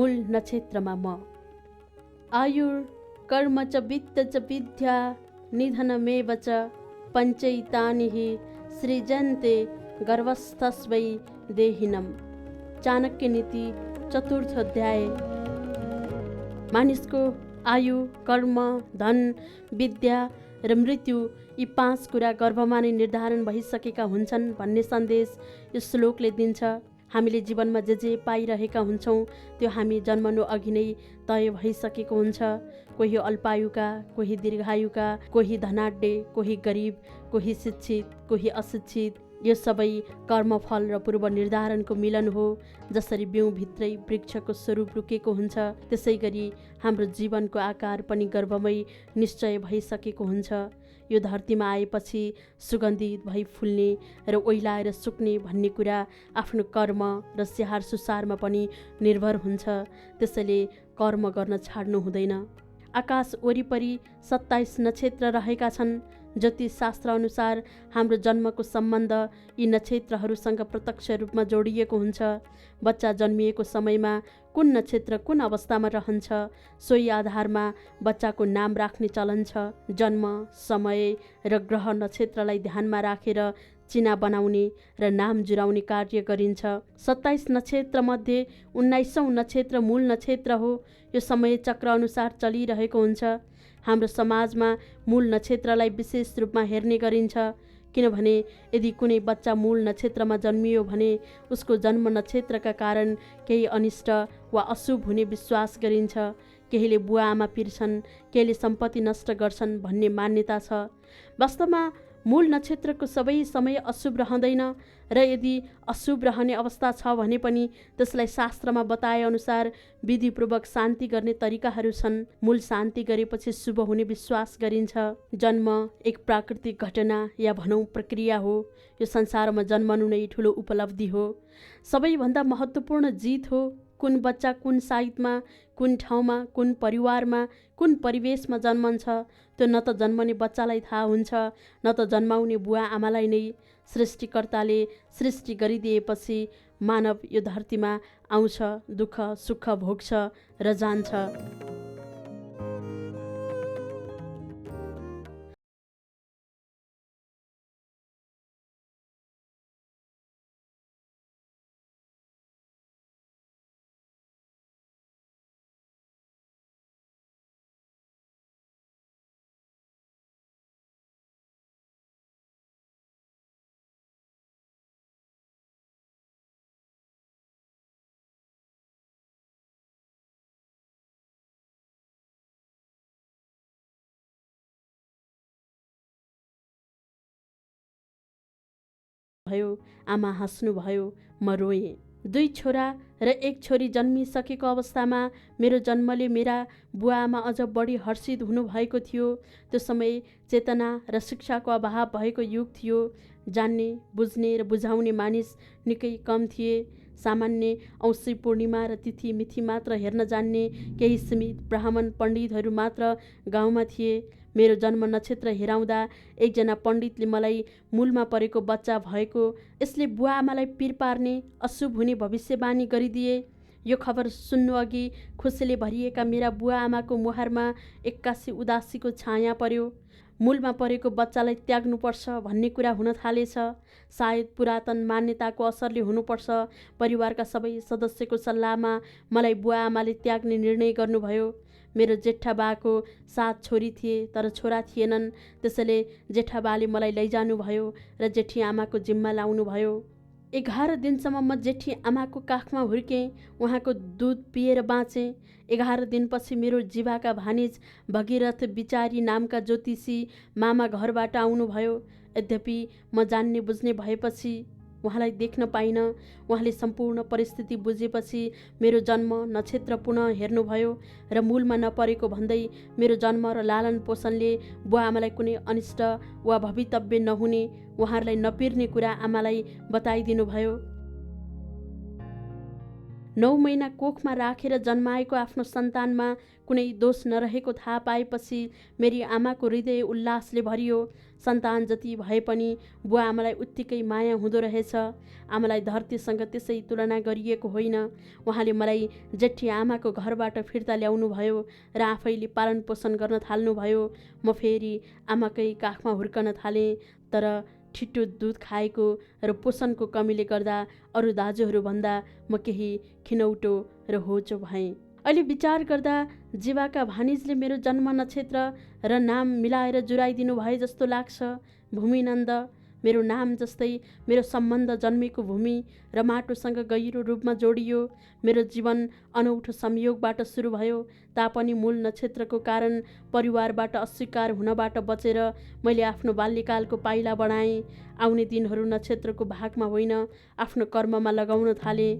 मूल नक्षत्रमा म। आयुर् कर्म च वित्त च विद्या निधनमेव च पञ्चैतानि हि सृजन्ते गर्भस्थस्मै देहिनम्। चाणक्य नीति चतुर्थ अध्याय। मानिसको आयु, कर्म, धन, विद्या र मृत्यु यी 5 कुरा गर्भमा नै निर्धारण भइसकेका हुन्छन् भन्ने सन्देश यो श्लोकले दिन्छ। हामीले जीवनमा जे पाइरहेका हुन्छौँ त्यो हामी जन्मनु अघि नै तय भइसकेको हुन्छ। कोही अल्पायुका, कोही दीर्घायुका, कोही धनाढ्य, कोही गरिब, कोही शिक्षित, कोही अशिक्षित। यो सबै कर्मफल र पूर्व निर्धारणको मिलन हो। जसरी बिउभित्रै वृक्षको स्वरूप लुकेको हुन्छ त्यसै गरी हाम्रो जीवनको आकार पनि गर्भमै निश्चय भइसकेको हुन्छ। यो धरतीमा आएपछि सुगन्धित भई फुल्ने र ओइलाएर सुक्ने भन्ने कुरा आफ्नो कर्म र स्याहार सुसारमा पनि निर्भर हुन्छ। त्यसैले कर्म गर्न छाड्नु हुँदैन। आकाश वरिपरि 27 नक्षत्र रहेका छन्। ज्योतिषशास्त्र अनुसार हाम्रो जन्मको सम्बन्ध यी नक्षत्रहरूसँग प्रत्यक्ष रूपमा जोडिएको हुन्छ। बच्चा जन्मिएको समयमा कुन नक्षत्र कुन अवस्थामा रहन्छ सोही आधारमा बच्चाको नाम राख्ने चलन छ। जन्म, समय र ग्रह नक्षत्रलाई ध्यानमा राखेर चिना बनाउने र नाम जुराउने कार्य गरिन्छ। 27 नक्षत्रमध्ये 19औं नक्षत्र मूल नक्षत्र हो। यो समय चक्र अनुसार चलिरहेको हुन्छ। हाम्रो समाजमा मूल नक्षत्रलाई विशेष रूपमा हेर्ने गरिन्छ। किनभने यदि कुनै बच्चा मूल नक्षत्रमा जन्मियो भने उसको जन्म नक्षत्रका कारण केही अनिष्ट वा अशुभ हुने विश्वास गरिन्छ। केहीले बुवा आमा पिर्छन्, केहीले सम्पत्ति नष्ट गर्छन् भन्ने मान्यता छ। वास्तवमा मूल नक्षत्रको सबै समय अशुभ रहँदैन र यदि अशुभ रहने अवस्था छ भने पनि त्यसलाई शास्त्रमा बताए अनुसार विधिपूर्वक शान्ति गर्ने तरिकाहरू छन्। मूल शान्ति गरेपछि शुभ हुने विश्वास गरिन्छ। जन्म एक प्राकृतिक घटना या भनौँ प्रक्रिया हो। यो संसारमा जन्मनु नै ठुलो उपलब्धि हो, सबैभन्दा महत्त्वपूर्ण जित हो। कुन बच्चा कुन साइतमा, कुन ठाउँमा, कुन परिवारमा, कुन परिवेशमा जन्मन्छ त्यो न त जन्मने बच्चालाई थाहा हुन्छ न त जन्माउने बुवा आमालाई नै। सृष्टिकर्ताले सृष्टि गरिदिएपछि मानव यो धरतीमा आउँछ, दुःख सुख भोग्छ र जान्छ। भयो, आमा हाँस्नु भयो, म रोएँ। 2 छोरा र 1 छोरी जन्मिसकेको अवस्थामा मेरो जन्मले मेरा बुवा आमा अझ बढी हर्षित हुनुभएको थियो। त्यो समय चेतना र शिक्षाको अभाव भएको युग थियो। जान्ने, बुझ्ने र बुझाउने मानिस निकै कम थिए। सामान्य औँसी पूर्णिमा र तिथि मिथि मात्र हेर्न जान्ने केही सीमित ब्राह्मण पण्डितहरू मात्र गाउँमा थिए। मेरो जन्म नक्षत्र हेराउँदा एकजना पण्डितले मलाई मूलमा परेको बच्चा भएको, यसले बुवा आमालाई पिर पार्ने, अशुभ हुने भविष्यवाणी गरिदिए। यो खबर सुन्नु अघि खुसीले भरिएका मेरा बुवा आमाको मुहारमा एक्कासी उदासीको छाया पर्यो। मूलमा परेको बच्चालाई त्याग्नुपर्छ भन्ने कुरा हुन थालेछ। सायद पुरातन मान्यताको असरले हुनुपर्छ। परिवारका सबै सदस्यको सल्लाहमा मलाई बुवा आमाले त्याग्ने निर्णय गर्नुभयो। मेरो जेठा बाको 7 छोरी थिए तर छोरा थिएनन्। त्यसैले जेठा बाले मलाई लैजानुभयो र जेठी आमाको जिम्मा लाउनुभयो। 11 दिनसम्म म जेठी आमाको काखमा हुर्केँ। उहाँको दुध पिएर बाँचेँ। 11 दिनपछि मेरो जीवाका भानिज भगीरथ विचारी नामका ज्योतिषी मामा घरबाट आउनुभयो। यद्यपि म जान्ने बुझ्ने भएपछि उहाँलाई देख्न पाइनँ। उहाँले सम्पूर्ण परिस्थिति बुझेपछि मेरो जन्म नक्षत्र पुनः हेर्नुभयो र मूलमा नपरेको भन्दै मेरो जन्म र लालन पोषणले बुवा आमालाई कुनै अनिष्ट वा भवितव्य नहुने, उहाँहरूलाई नपिर्ने कुरा आमालाई बताइदिनु भयो। 9 महिना कोखमा राखेर जन्माएको आफ्नो सन्तानमा कुनै दोष नरहेको थाहा पाएपछि मेरी आमाको हृदय उल्लासले भरियो। सन्तान जति भए पनि बुवा आमालाई उत्तिकै माया हुँदो रहेछ। आमालाई धरतीसँग त्यसै तुलना गरिएको होइन। उहाँले मलाई जेठी आमाको घरबाट फिर्ता ल्याउनुभयो र आफैले पालन पोषण गर्न थाल्नुभयो। म फेरि आमाकै काखमा हुर्कन थालेँ। तर छिट्टो दुध खाएको र पोषणको कमीले गर्दा अरू दाजुहरूभन्दा म केही खिनौटो र होचो भएँ। अहिले विचार गर्दा जीवाका भानिजले मेरो जन्म नक्षत्र र नाम मिलाएर जुराइदिनु भए जस्तो लाग्छ। भूमिनन्द मेरो नाम जस्तै मेरो सम्बन्ध जन्मेको भूमि र माटोसँग गहिरो रूपमा जोडियो। मेरो जीवन अनौठो संयोगबाट सुरु भयो तापनि मूल नक्षत्रको कारण परिवारबाट अस्वीकार हुनबाट बचेर मैले आफ्नो बाल्यकालको पाइला बढाएँ। आउने दिनहरू नक्षत्रको भागमा होइन आफ्नो कर्ममा लगाउन थालेँ।